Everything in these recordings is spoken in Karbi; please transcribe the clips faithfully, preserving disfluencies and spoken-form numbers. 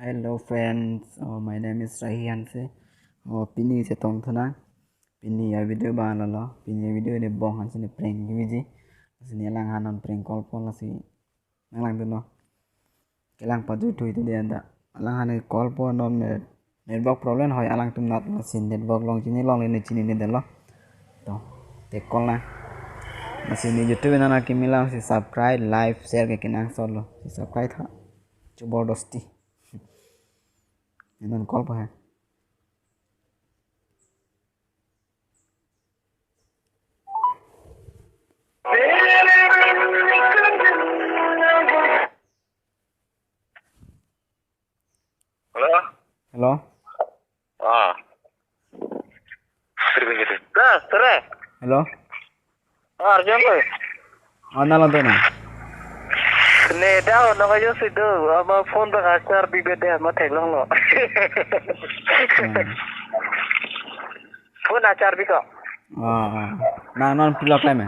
Hello friends, oh, my name is Rahi Hanse. Oh, pini chetong thunang. Pini a video ba lalo. Pini a video ne Bong Hanse ne prank keviji. Lasi ne alang han non prank call po, lasi nanglangdunnon. Kelang pajuthu itu dia anda. Alang han call po non ne network problem hoi alangtum nat, lasi network long chini longle ne chinine detlo. To, te call na. Lasi ne YouTube nana kimi lang si subscribe, like, share ke kenangsot lo. Si subscribe tha. Jabardasti. Ne non call po hai. Hello? Hello? Ah. Dah, sere. Hello? Ah, Arjun ko. Oh, nalo dona. Ne dah, no kayo si do. Ama phone ba kasar bibe deh, ma theklonglo. Hmm. Phone achar biko. Ah, ah. Nang non pilok leme.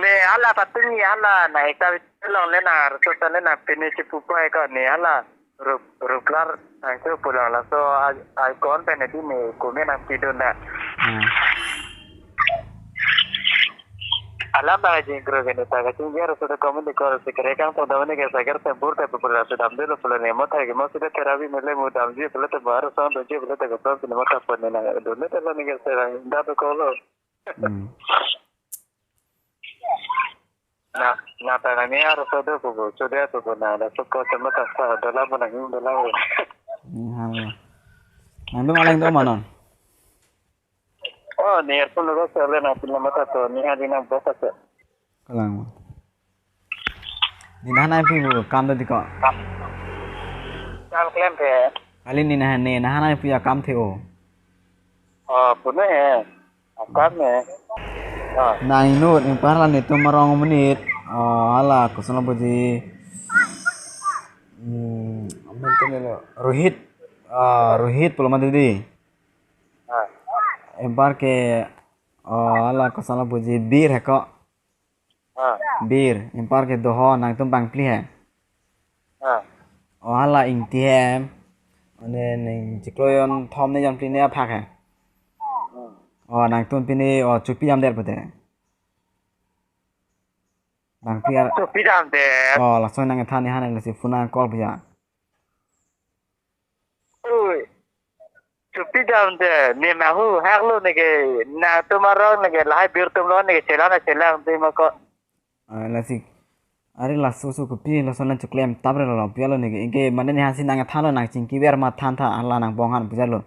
Ne hala patun ni hala na ekta longle na arso tale na pini si pupo eko ne hala rup, ruplar nangcho pulang laso ai, ai kon pen di ne kume nangpidun na. Hmm. Alam ba jing kro gene ta kaching ger so da comment ko se kre kang to da ne ke sagar se bur te pupu la se dam de lo pulo ne mo thai ke mo se da terapi mele mo dam ji pulo te bar song do ji pulo te ko to ne mo ta pon ne na do ne te lo ne ke se da to ko lo. Hmm. Na, na ta nangni arso do pupu, chude pupu na, da suko sema ta sa, dola mo nangni, dola mo. Ni hal. Nangtum alang do ma non? Oh, ni arso lo sa le na, pila mata to, ni hadi na bosa sa. Kalang. Ne nahan nangpi pu, kam do diko. Kam klem the. Kali ne nahan, ne nahan nangpi akam the o. Oh, pune he. Akam ne. Ah. Nang inut, ingpar la netum arong monit. Oh, hala, koson lo puji. Hmm, amen tu nelo. Rohit. Ah, Rohit pulo ma didi. Ah. Ingpar ke, oh, hala, koson lo puji Bir heko. Ah. Bir, ingpar ke doho, nangtum bangphli he. Ah. Oh, hala Ingti hem. Mane ning chiklo jonthom ne jonphli ne aphak he. Hmm. Oh, nangtum pini, oh, chopi damdet pute. Bangphli ar- Chopi damdet. Oh, laso nangthan ne han lasi phone nang call puya. Ui. Chopi damdet, ne nang hu hak lo ne ke, nangtum arong ne ke, lahai Bir atum lo ne ke, chelang na chelang ti ma ko. Ah, lasi. Are laso so kopi laso nang choklem tabre lo, lo pia lo ne ke, ke mane ne hasi nangthan lo nang chingki ver ma than tha, hala nang Bong Han puja lo.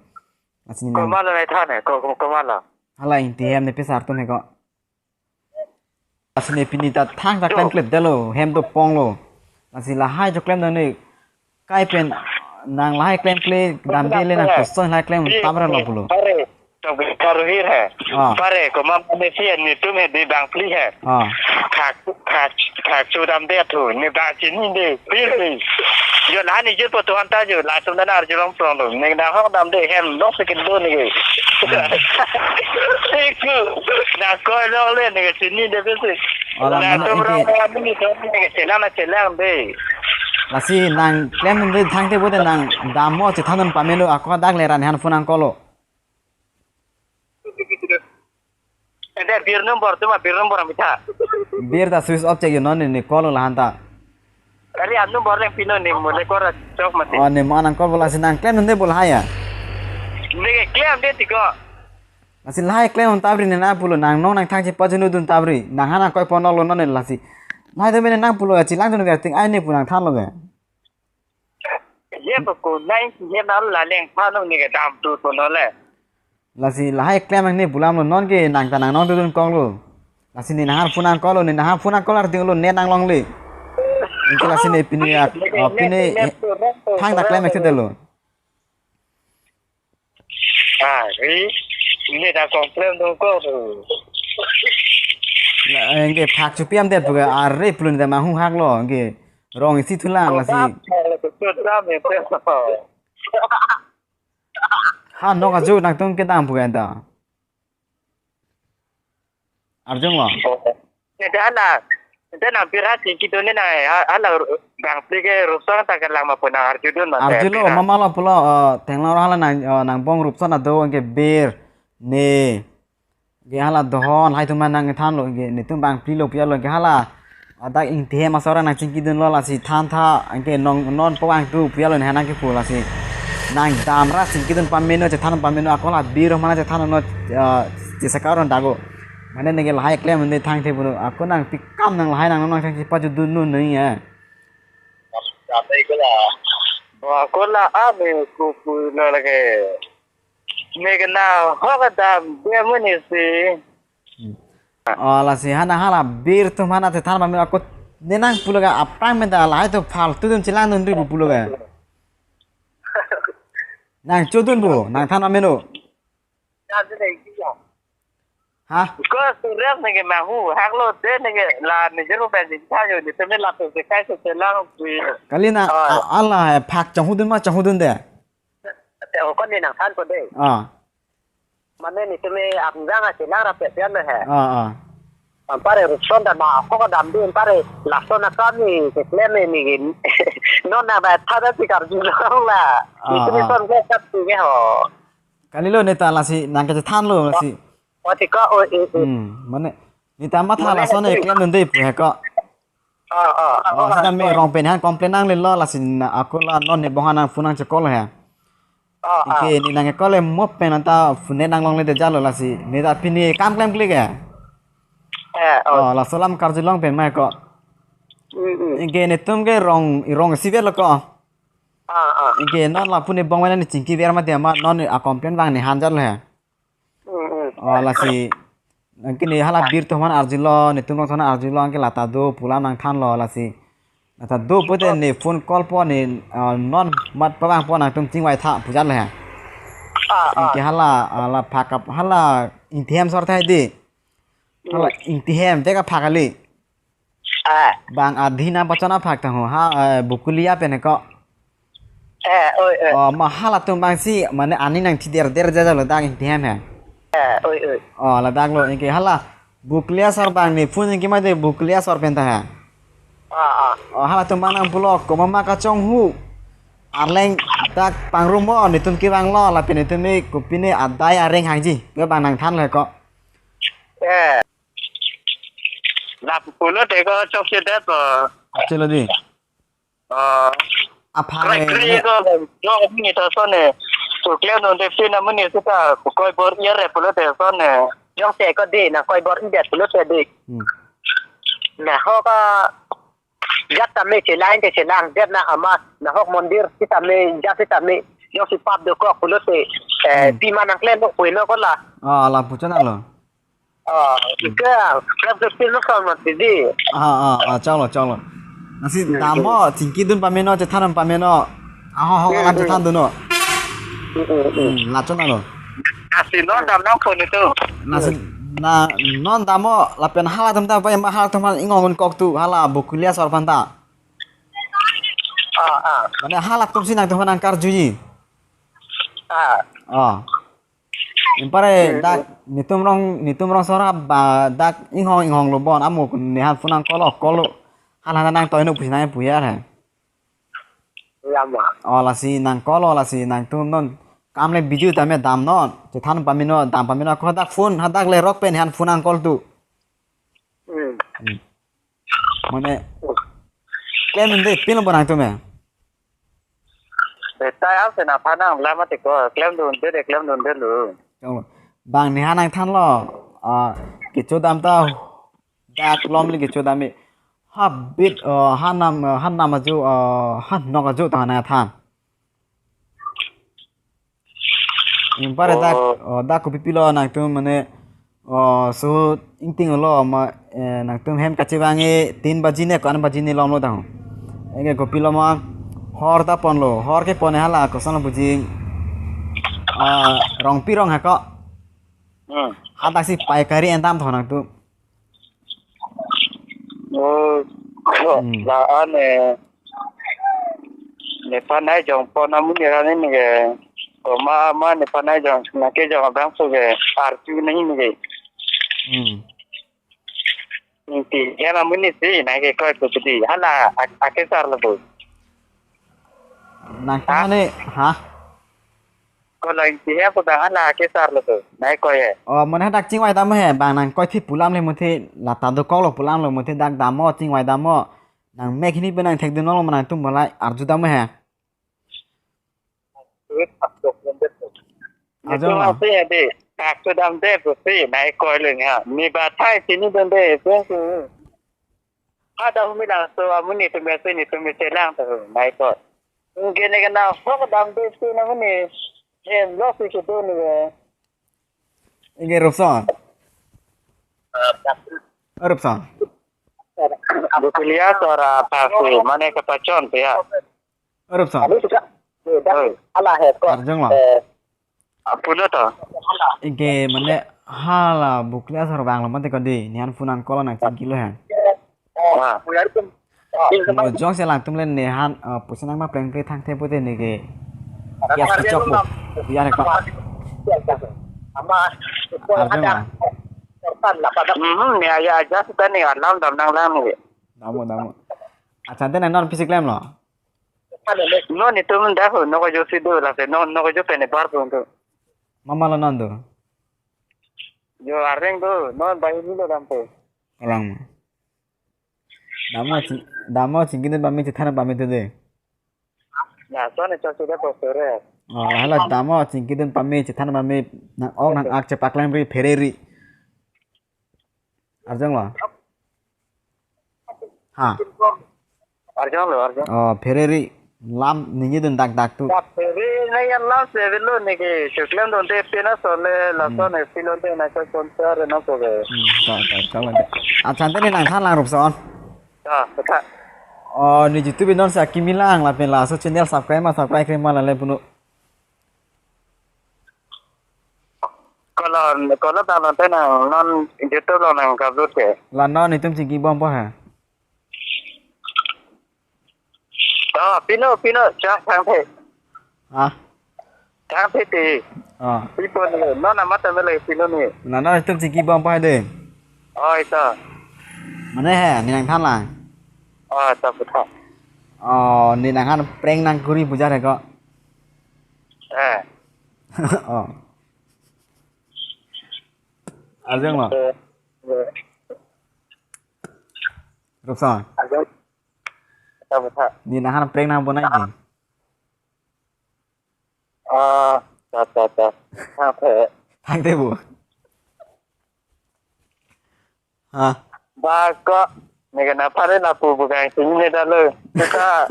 Lasi ne nang. Komat lo nangthan ne, ko, ko, komat lo. Hala Ingti hem ne pisar atum he ko. Lasi ne pini ta thang ta klem klet dalo, hem do pong lo. Lasi lahai choklem dane kai pen nang lahai klemkle damde le nang koson lahai klem tabre lo pulo. Pare, to karo hir he. Ah. Pare, komat ne si netum he di bangphli he. Ah. Khak, khak, khak chu damde thu, ne bang chini de, pir ni. Jo lahai ne jut po tuhan ta jo, latum dan arjulong prong lo. Ne nang hok damde hem lok se kin do ne ke. Hmm. Iku, na koi longle ne ke chini de besi. Ola na mane tum ike rong rong ni to ne ke chelang na chelang de. Lasi nang klem nang de thang te bote nang dam mo chethan non pamelo ako dak le ran han phone nang call lo. Ede Bir number tuma Bir number mitha. Bir ta switch off chek yo non ne call lo lahan ta. Kali an number leng pino ne mo le kora chok mati. Oh, ne mo nang call bola si nang klem nang de bola haya. Ne ke klem de tiko. Lasi lahai klem un tabri ne na pulo nang nong nang thang chepa junu dun tabri. Nang hana koi ponok lo non ne lasi. Lahai de mene nang pulo ya chelang dun ga ting ai ne pu nangthan lo ga. Ye pa ko nai ye na la leng pha no ne ga dam tu to no le. Lasi lahai klem ang ne pulam lo non ke nang ta nang nong dun kong lo. Lasi ne nang han phone nang call lo ne nang han phone nang call ar ding lo ne nang longle. Ingke lasi ne pini ya, oh, pini thang ta klem ek lo. Ah, ri, ne ta kong klem dong ko. La, ingke phak chu piam det pu ga are pulo ne ta ma hu hak lo ingke rong isi thulang lasi. Ha nok aju nangtum kedam pu ga ta. Arjung lo. Ne dah na. Te nang pira chingkidun ne nang, ha, hala bangphli ke Rupson ta kelang ma pu nang arjudun ma te Arjulo, pira. Mama lo pulo, eh, theklong hala nang, eh, nang bong Rupson ado anke bir ne. Ke hala dohon hai atum nang thanlo ke netum bangphli lo pu alo ke hala. Adak Ingtihem asor nang chingkidunlo lasi thantha anke nong non pavang tu pu alo ne nang kepu lasi. Nang damra chingkidun pameno chethan pameno ako la bir mana chethan no, eh, chesakar dago. Mane neke lahai klem ne thangthe pulo ako nang pikam nang lahai nang nang thang kipajudun nu ne ya. Ako la ame kuku lo lake. Neke na hok adam dia muni si. Oh, lasi hana hala bir atum hana chethan pameno ako ne nang pulo ke aphrang menta lahai atum faltu atum chelangdun ri pu pulo ke. Nang chodun pu, nang than pameno. Nang tu nang kija. Ha? Ko surem neke mahu, haklo de neke la nijero pen jin thayo, ni teme la pe se kai se chelang pu. Kali na, Oh. a-, ala hai phak chonghudun ma chonghudun de. Te o kon ne nang thanpo de. Ah. Mane ni teme apjang a chelang rap pe pian he. Ah, ah. Anpare Rupson ta na ako ka dam di anpare lason akam ni keklem ni gin. Non na ba tha da si karjulong la. Ni Ah, teme ah. son ke kat si ke ho. Kalilo neta lasi nang kechethanlo lasi. Oh, ti ko, oh, eh, eh. Hmm, mane neta matha Mane lason ne itu. Klemdunde pu he ko. Ah, ah. Oh, sita me rong pen han complain nanglelo lasi na ako la non ne bong han nang phone nang checall he. Ah, ah. Anke ne nang call mo pen anta phone ne nang longle de jalo lasi. Neta pini kam klemkle ke. Eh, oh. Oh, laso alam karjulong pen ma ko. Mm, mm. Anke netum ke rong, rong sivet lo ko. Ah, ah. Anke non lapu ne bong wena ne chingki ver ma dia ma non a complain vang ne han jalo he. Mm, mm. Oh, lasi. Anke ne hala bir atum han arjulo, netum rong atum han arjulo, anke lata do pu alam nang thanlo lasi. Lata do pute ne phone call po ne, ah, non mat pavang po nangtum chingvai tha pu jalo he. Ah, ah. Anke hala, hala phak ap, hala Ingtihem asor tha di. Hala Hmm. Ingtihem te kaphak kali. Ah. Bang adhi nang pachon aphak ta ho ha, eh, Bokolia pen ko. Eh, oi, oi. Oh, ma hala atum bang si, mane ani nang thider der ja jalo dak Ingtihem he. Eh, oi, oi. Oh, ladak lo anke hala. Bokolia asor bang ne phone anke ma de Bokolia asor pen ta he. Ah, ah. Oh, hala atum bang nang pulo ko mama kachonghu. Arleng dak pangrum mo netum kevang lo lapen netum me kopine adai areng hangji. Ke bang nang thanlo ko. Eh. Lapu pulo te ko chokche det po. Chelo di. Oh. Aphang Krai re, kri re. Ko jong ni ta son ne. Ko klemdunde pin na muni sita koi bor-i re pulo te son ne. Jongsi ko di na koi bor-i det pulo te di. Hmm. Na ho ka jat tame chelang te chelang det na ama na hok mondir sitame jat sitame jongsi pap dokok pulo te, eh, Hmm. Pi ma nang klem puno ko la. Ah, lapu chonlo. Ah, ika, kap ke pin lo son ma ti di. Ah, ah, ah, choklo, choklo. Lasi Hmm. dam mo, chingkidun pameno, chethan pameno. Ah, ho, ho, Hmm, alam hmm. Chethan dun no. Hmm, hmm, hmm. Hmm, la chonlo. Lasi non dam nang phone tu. Lasi, na, non dam mo, lapen hala atum ta, pa, ma hala atum inghong kok tu, hala Bokolia asor aphan ta. Ah, ah. Mane hala atum si nangtum nang karjuji. Ah. Ah. Anpare Hmm. Dak netum rong, netum rong asor ba dak inghong inghong lo bon amo ne han phone nang call call lo. Hala nang toi no pusi nang pu ya he. Lama. Oh, lasi nang call lo lasi nangtum non kam le busy tame dam non. Chethan pameno dam pameno ko dak phone hadak le rok pen han phone nang call tu. Hmm. Hmm. Mane klemdunde pin lo bon nangtum he. Betai apsi na phanang lama te ko klemdunde de klemdunde lo. Choklo. Bang ne han nang thanlo. Ah, kecho dam ta dak lom le kecho dam me. Habit, ah, hanam, ah, hanam ajo, ah, hanok ajo ta nang than. Anpare dak, Oh. Oh, dak kopi pilo nangtum mane, oh, so ingting lo ma, eh, nangtum hem kachevangji tin baji ne ko-an baji ne lom lo dang. Anke kopilo ma hor ta ponlo, hor kepon hala koson lo puji. Ah, Rongpi rong ha ko. Hmm. Hadak si paikari endam tho nangtum. Oh, Hmm. La-an, eh, nephan aijong pon amonit arni ke. Ko ma, ma nephan aijong, nang kejong abang so ke, arju nang ni ke. Hmm. Ingti hem amonit si nangkekoi pu pudi. Hala ak-, akesar lo pu. Nang Ha? Kemane, ha? Ko la ingti hem pu bang hala akesar lo pu. Nangkekoi he. Oh, mane hadak chingvai dam he, bang nangkoi thi pu alam le muthe, la ta dokok lo pu alam lo muthe, dak damnon chingvai damnon. Nangmek hini pen nangthekdunlo ma nangtum malai arju dam he. Arju Nitum ma? Asi adi, kak tu damde pusi, nangkekoi le ha. Ne bathai chinidunde, pusi. Ada humi langso amonit atum si netum chelang tu, nangkekoi. Gene gana hok damde si na amonit. Hem lo si kedun we. Ike Rupson. Rupson. Bukulia sora pasi, mane kepachon tu ya. Rupson. Oi. Hala he ko. Arjong lo. Eh, apuno to. Ike mane hala Bukulia sora bang lo mate ko di. Nian phone an call nang chingki lo he. Ah. Mo jongsi alangtum le nephan, eh, pusi nangpaplengple thangthe pute neke. Yes, chok bo. Ya ko. Arjong lo. Hmm, ya, ya, aja sita ne alam dam nanglang ne. Damnon, damnon. Accha, tene non pisi klemlo. Non netum dak ho, nok ajo si do, lasi non nok ajo pen ebar pon do. Mama lo non do. Jo areng do, non bahini lo dampo. Alang ma. Damnon ching-, damnon chingkidun pame chethan pame tu de. Ya, so ne chok si de posore. Oh, hala damnon chingkidun pame chethan pame nang-ok nang-ak chepaklangri phereri. Arjong lo. Ha. Arjong lo, arjong. Oh, phereri lam ningjedun dak dak tu. Dak phereri nai alam si avelo neke, choklemdunde pena sole, lason Hmm. ne silonde na sa konser na poge. Hmm, ta, ta, ta, ta. Accha, tene nangthan lang Rupson. Ta, ta. Oh, ne YouTube non si akimi lang lapen laso channel subscribe ma subscribe kre ma lale puno. Kolon, kolon ta non te nang, non YouTube lo nang upload ke. La non netum chingki bompo ha. Oh, pino, pino, chang, chang the. Ha? Chang the te. Oh. Pipo ne, non amat ta mele pino ne. La non netum chingki bompo ha de. Oh, ito. Mane he, ne nangthan lang. Oh, ta puthot. Oh, ne nanghan prank nangkuri pu ja he ko. Eh. Oh. Arjong lo. Eh, eh. Rupson. Arjong. Ta puthot. Ne nanghan prank nangbonaiji. Ah, ta, ta, ta. Thangthe. Thangthe bo. Ha. Ba ko, ne kana pare na pu bukan sini ne dalo. Kita.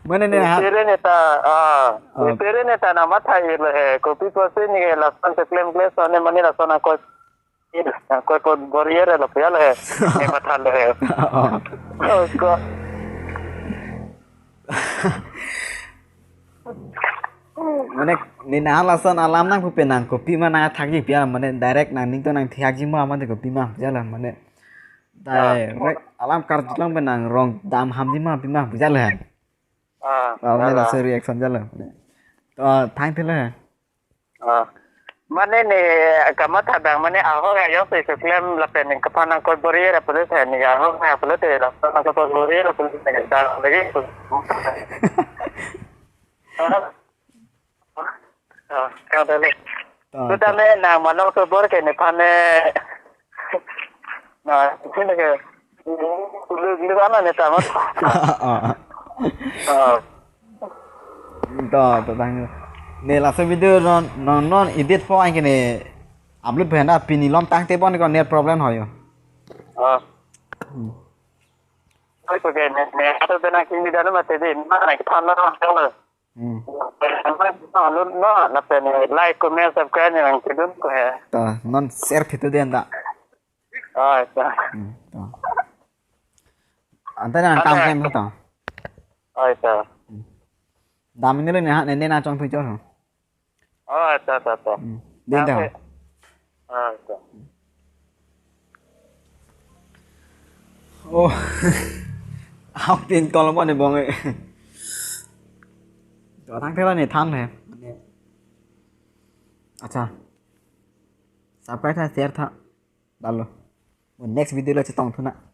Mane ne ha. Tere ne ta, ah, Oh. Tere ne ta na matha ir le he. Kopi pusi ne lason te klem klem so ne mane lason ko. Nangkoi ko bor-i re lo pu ya le he. Ne matha le he. Oh. Oh, ko. Mane ne nang lason alam nangpu pen nang kopi ma nangthakji pu ya mane direct nangning to nangthakji ma mane kopi ma pu ya la mane. Ah. Direct alam karjulong pen nangrong dam hamji ma pu ma pu ya le he. Ah, Mane ya la la. So reaction ja lo. To, thangthe lo he. Ah. Mane ne kamatha abang mane ahok ayong si keklem lapen ne kaphan nangkoi bor-i ra pulo the ne ahok na pulo the lapen nangkoi bor-i ra pulo the dang lagi. Ah. Ah, kang tadi. To, Sudah to. Ne nang malong so bor ke nephan ne. Na, sini ke. Lu, lu mana ne tamat? Ah. Ah. To, to tang. Ne laso video non, non, non edit po an ke ne upload pen da pini lom tangte bon ko net problem ho yo. Ah. Hmm. Oi, ko ke ne, ne ato bena kini dano mate de, mana ke phan na lo. Hmm. No, no, no, lapen like, comment, subscribe ne nangkedun ko he. To, non share thithu den ta. Oh, to. Hmm, to. Ante nang Ante kam nang klem to. Oh, to. Hmm. Dam ini lo ne ha, ne ne nangchongthu chor ho. Oh, to, to, to. Hmm. Den ta. Ante. Ah, to. Oh. Ahok tin call mo ne bong e. To thangthe la ne than he. Accha. Subscribe tha, share tha. Lalo. Mo next video lo chetong thu nang.